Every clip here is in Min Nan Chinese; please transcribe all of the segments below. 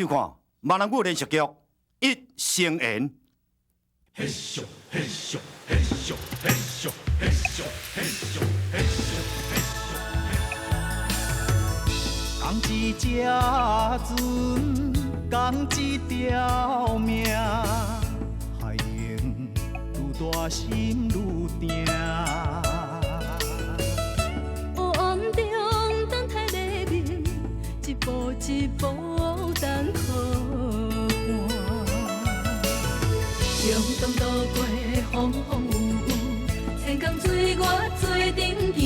收看馬南語連續劇《一生緣》。嘿咻嘿咻嘿咻嘿咻嘿咻嘿咻嘿咻嘿咻。仝一隻船，仝一條命，海湧愈大心愈定。黑暗中等待黎明，一步一步等靠岸。中東渡過風風雨雨，千江水我做陣行。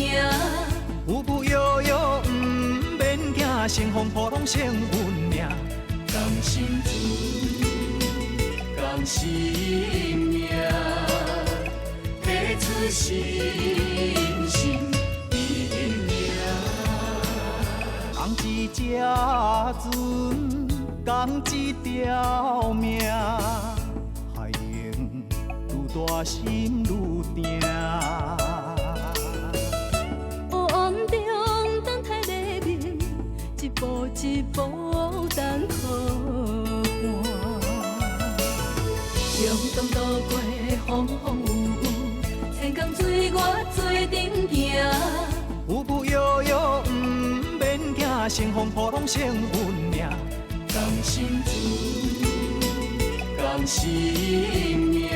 有無搖搖毋免驚，乘風破浪勝運命。仝心船，仝心命，彼此心心意命。仝一隻船，仝一條命，海湧愈大心愈定。黑暗中等待黎明，一步一步等靠岸。中東渡過風風雨雨，千江水我做陣行。有無搖搖毋免驚，乘風破浪勝運命。仝心船，仝心命，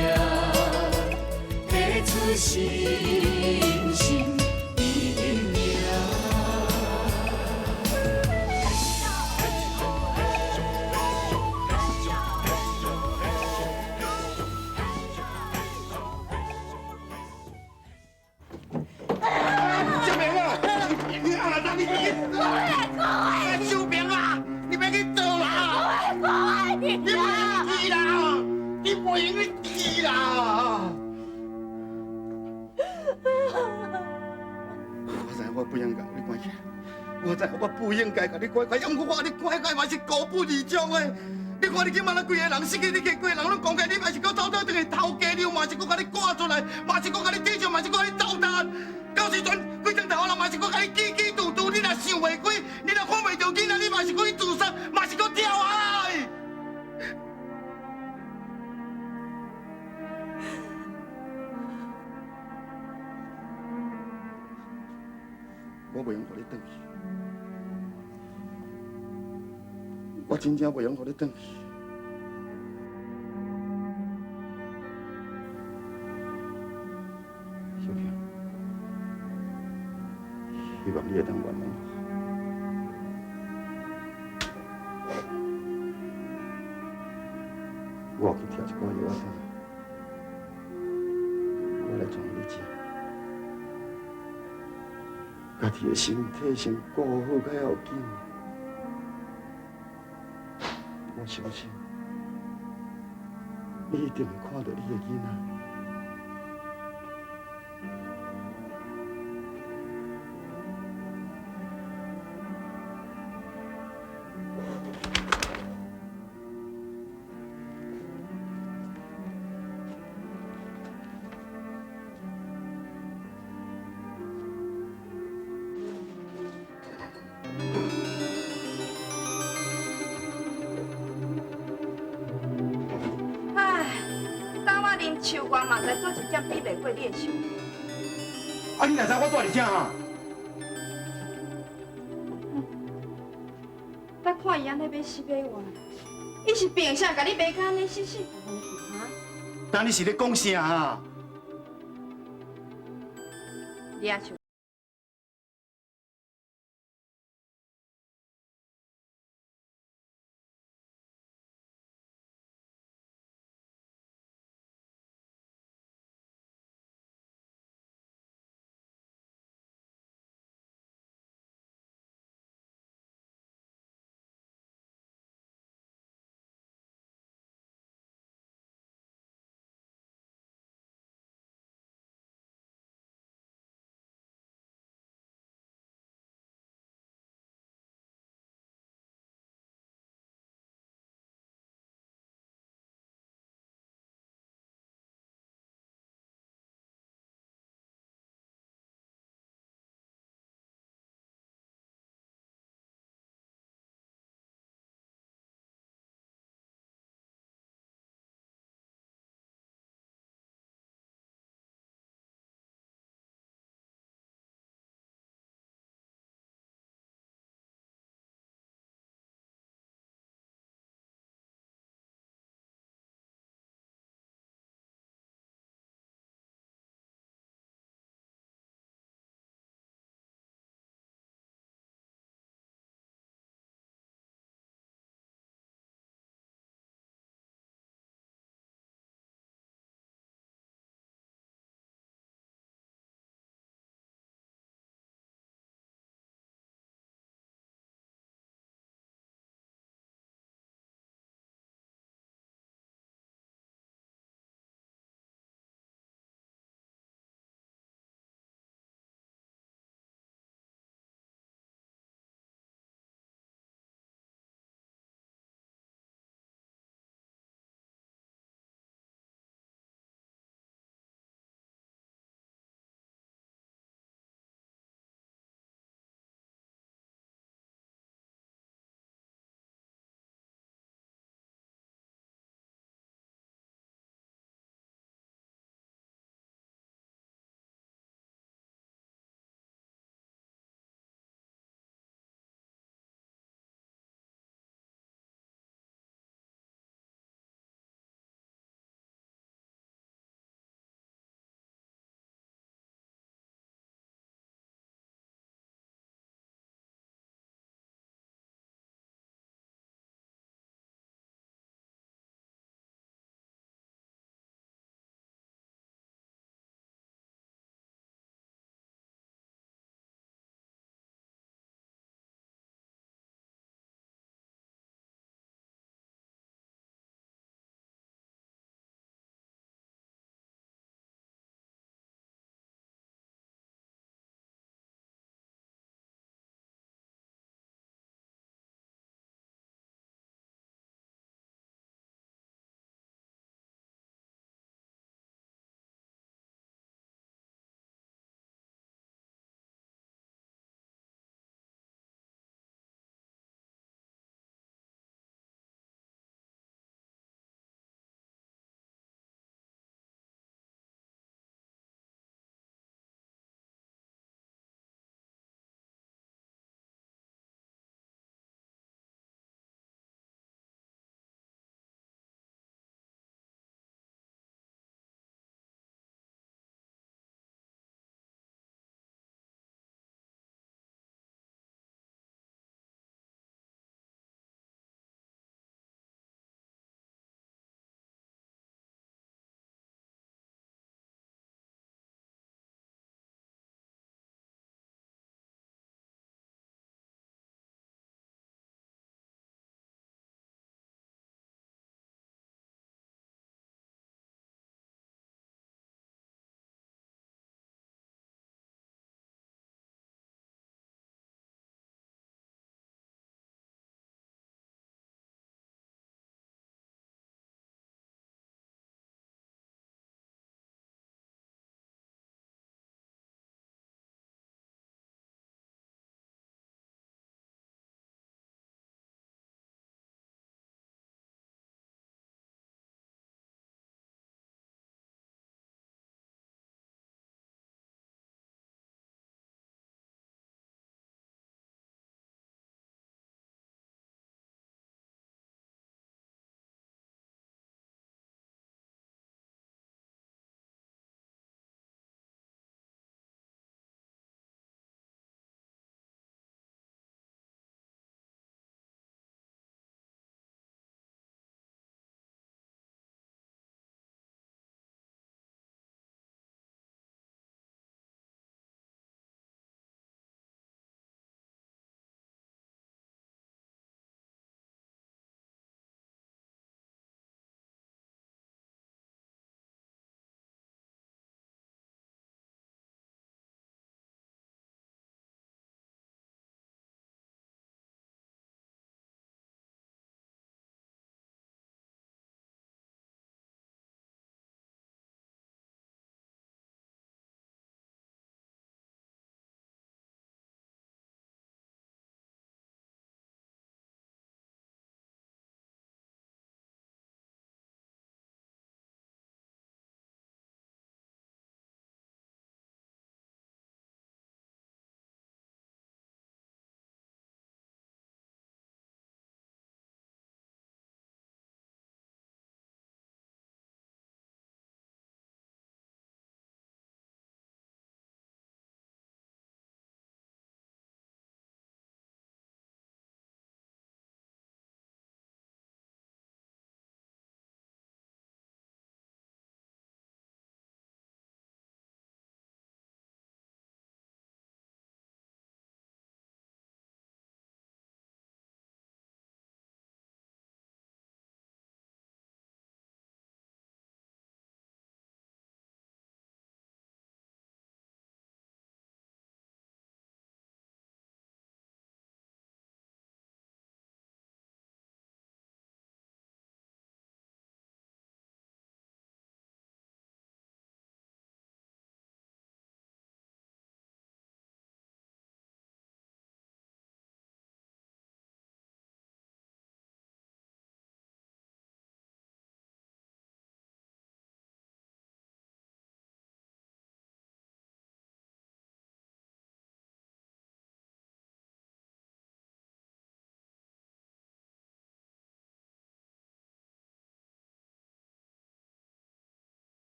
彼此心心意命。小明啊，你阿當你別去，小明啊，你別去做啦！我愛你你袂去啦，你袂用得去啦！我知我不應該共你關起來，我知我不應該共你關起來，毋過我共你關起來嘛是孤本而終的。你看你這馬咱規個人失去你，規個人攏講起你嘛是閣偷偷轉去偷雞溜，嘛是閣共你趕出來，嘛是閣共你恥笑，嘛是閣共你糟蹋。到時陣規間大學人嘛是閣共你叽叽嘟嘟，你若想袂開，你若看袂著囡仔，你嘛是閣去自殺，嘛是閣跳海。我袂用予你轉去，我真正袂用予你轉去。小平，希望你會當原諒我。我去拆一寡藥仔轉來，我來創予你食。家己的身體先顧好較要緊。我相信，你一定會看著你的囡仔。唉，當我啉秋瓜嘛，知做一點比袂過你的手。啊，你哪知我住佇遮啊？咱看伊按呢欲死欲活，伊是憑啥共你賣甲按呢死死活活去哈？當你是咧講啥啊？你也像。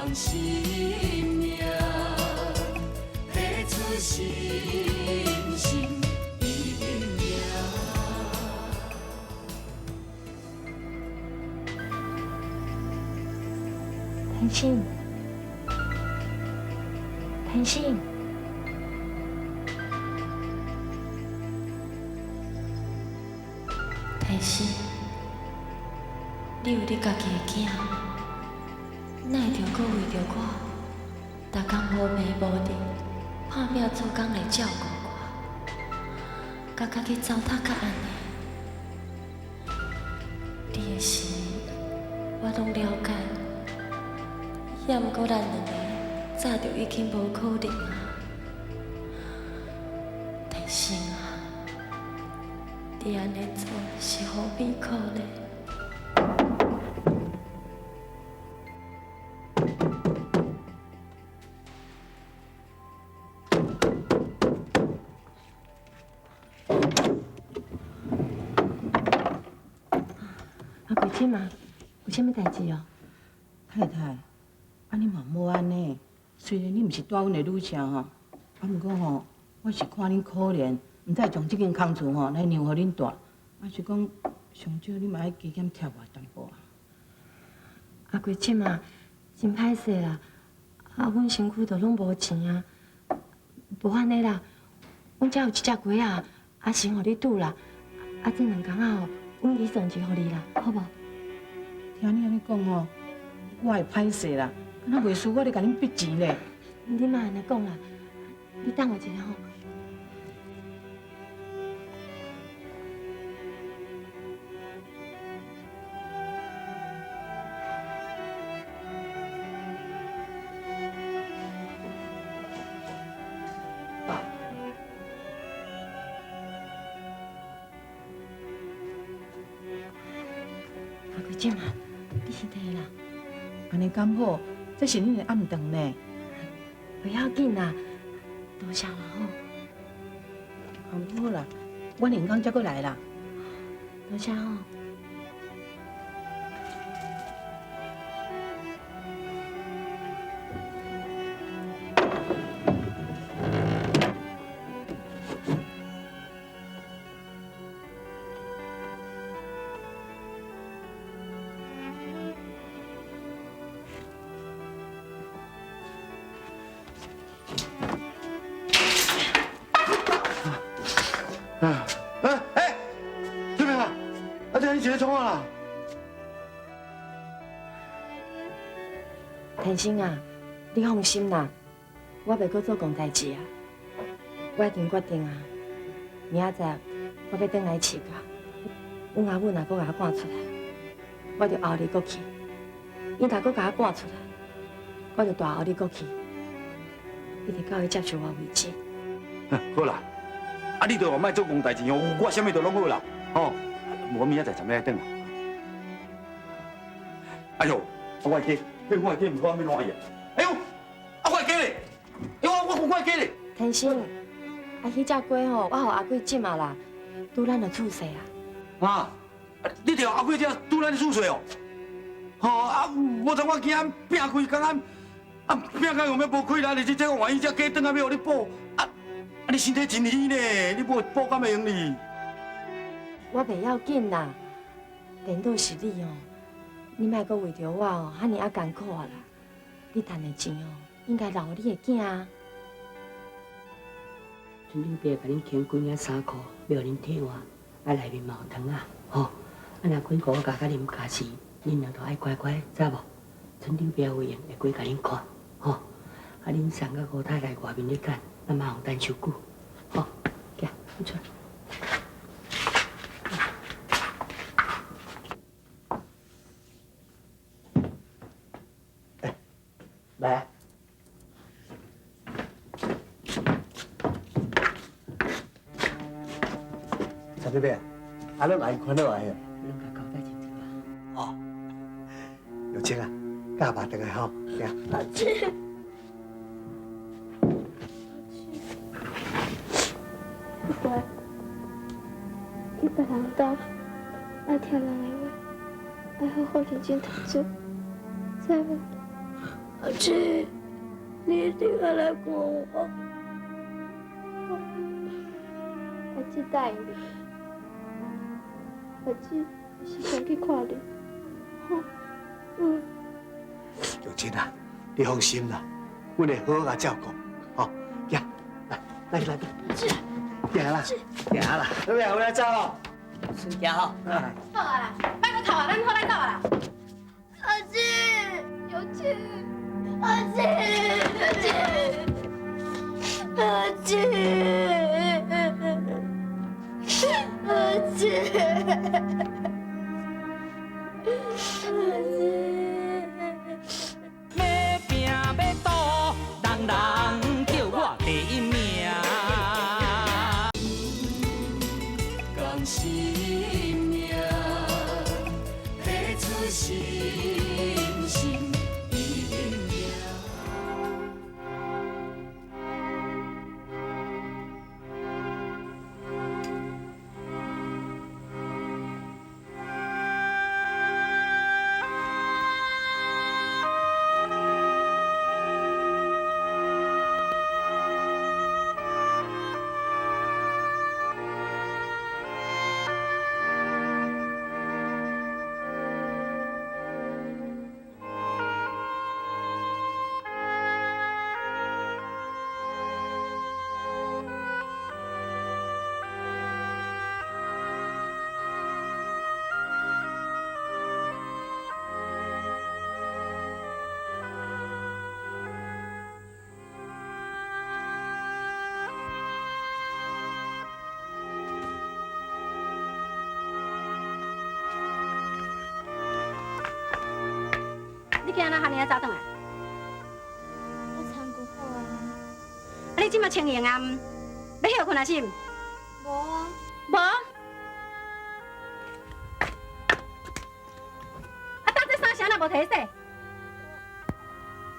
悬性命，提出信心一定赢。天心，天心，天心，你有你家己的囝，哪会著阁为著我，逐工无暝无日，拍拼做工来照顾我，共家己糟蹋甲按呢？你的心，我拢了解。也毋过咱两个早就已经无可能啊！天生啊，你按呢做是何必苦呢？阿桂姐嘛，有啥物代志哦？太太。啊，你嘛莫按呢。虽然你毋是带阮的女婿吼，啊，毋过吼，我是看恁可怜，毋才会将这间空厝吼来让予恁住。啊，是讲上少你嘛爱加减贴我淡薄啊。阿桂姐嘛，真歹势啦，啊，阮身躯都拢无钱啊，无按呢啦，阮遮有一只鸡仔，啊，先予你拄啦，啊，这两工仔吼，阮去算钱予你啦，好无？听你按呢讲吼，我会歹势啦。敢若袂输我咧共恁逼钱咧？你莫按呢讲啦，你等我一下吼。阿桂姐嘛，你先摕啦。按呢敢好？这是恁的暗顿呢，不要紧啦，多谢啦吼。好啦，我两工才阁来啦。多谢吼。天生啊，你放心啦，我袂阁做戆代志啊。我已经决定啊，明仔载我欲转来饲家。阮阿母若阁共我赶出来，我就后日阁去；伊若阁共我赶出来，我就大后日阁去，一直到伊接受我为止。好啦，啊，你就莫做戆代志哦，我啥物都拢好啦，吼。我明仔载怎么来转来？哎呦，我的鸡，我的鸡毋知欲怎去啊！哎呦，啊我的鸡咧！哎我的鸡咧！天生，啊，彼只鸡吼，我予阿贵浸啊啦，拄咱的厝势啊。啊！你著阿贵这拄咱的厝势哦。吼啊！无怎我惊拼开工啊，啊拼开用欲无气力，而且这个万一只鸡转来欲予你补，啊啊！你身体真虚呢，你补补敢会用哩？我袂要紧啦，颠倒是你哦，你莫阁为著我哦，遐尔啊艰苦啊啦！你趁的钱哦，应该留予你的囝啊。村长伯共恁牵几领衫裤，欲予恁退换，啊内面嘛有糖仔，吼。啊若几个加甲啉咖啡，恁两都爱乖乖，知无？村长伯有闲会过共恁看，吼。啊恁送甲吴太来外面咧等，咱马上等伤久，吼。行，你出来。来啊！陈伯伯，啊，拢爱困落来啊？拢共交代清楚啊。哦，有情啊，佮阿爸转来吼，行。阿姐，阿乖，去别人兜，爱听人的话，爱好好认真读书，知无？阿姊，你一定要来看我。阿姊答应你，阿姊是想去看你。嗯。玉珍啊，你放心啦，阮会好好照顾，吼，行，来来来，行啦，行啦，好未？我来走哦。顺行吼。好啊啦，莫阁哭啊，咱好来走啊啦。阿姊，玉珍，阿姊，阿姊，阿姊，阿姊，阿姊。欲拼欲赌，人人叫我第一名。共生命，彼此心心意命。你今日哪哈尔早转来？我参骨好啊。啊，你这马清闲啊？欲歇睏啊是毋？无啊。无。啊，当这衫啥若无提洗？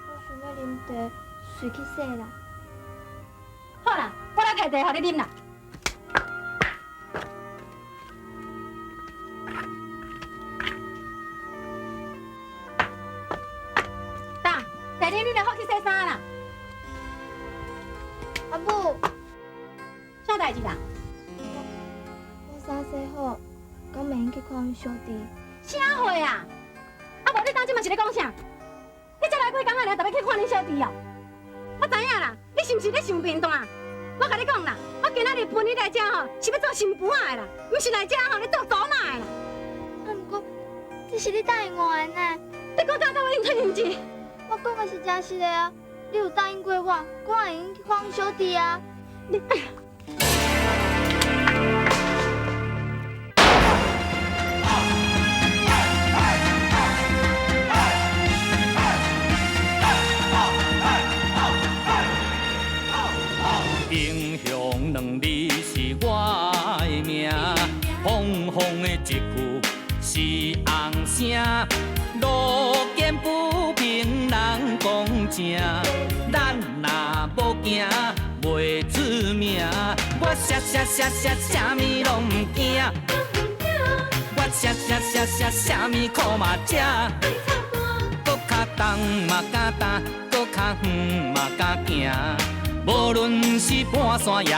我想欲啉茶，随去洗啦。好啦，我来提茶予你啉啦。茶啉你就好去洗衫啦。阿母，啥代志啦？我衫洗好，敢袂用去看阮小弟？啥货啊？啊无你当这嘛是咧讲啥？你才来几工啊，尔就欲去看恁小弟哦？我知影啦，你是毋是咧想贫惰？我共你讲啦，我今仔日分你来遮吼，是欲做新妇仔的啦，毋是来遮吼咧做祖妈的啦。啊，毋过这是你答应我的呢。你讲到到尾用退毋是？我讲的是真实的啊！你有答应过我，讲会用去看阮小弟啊。你。英雄两字是我的名，风风的一句是红声，路见不平人讲正，咱若无惊袂出名，我啥啥啥啥啥物拢毋惊，我啥啥啥啥啥物苦嘛食，阁较重嘛敢担，阁较远嘛敢行。无论是爬山抑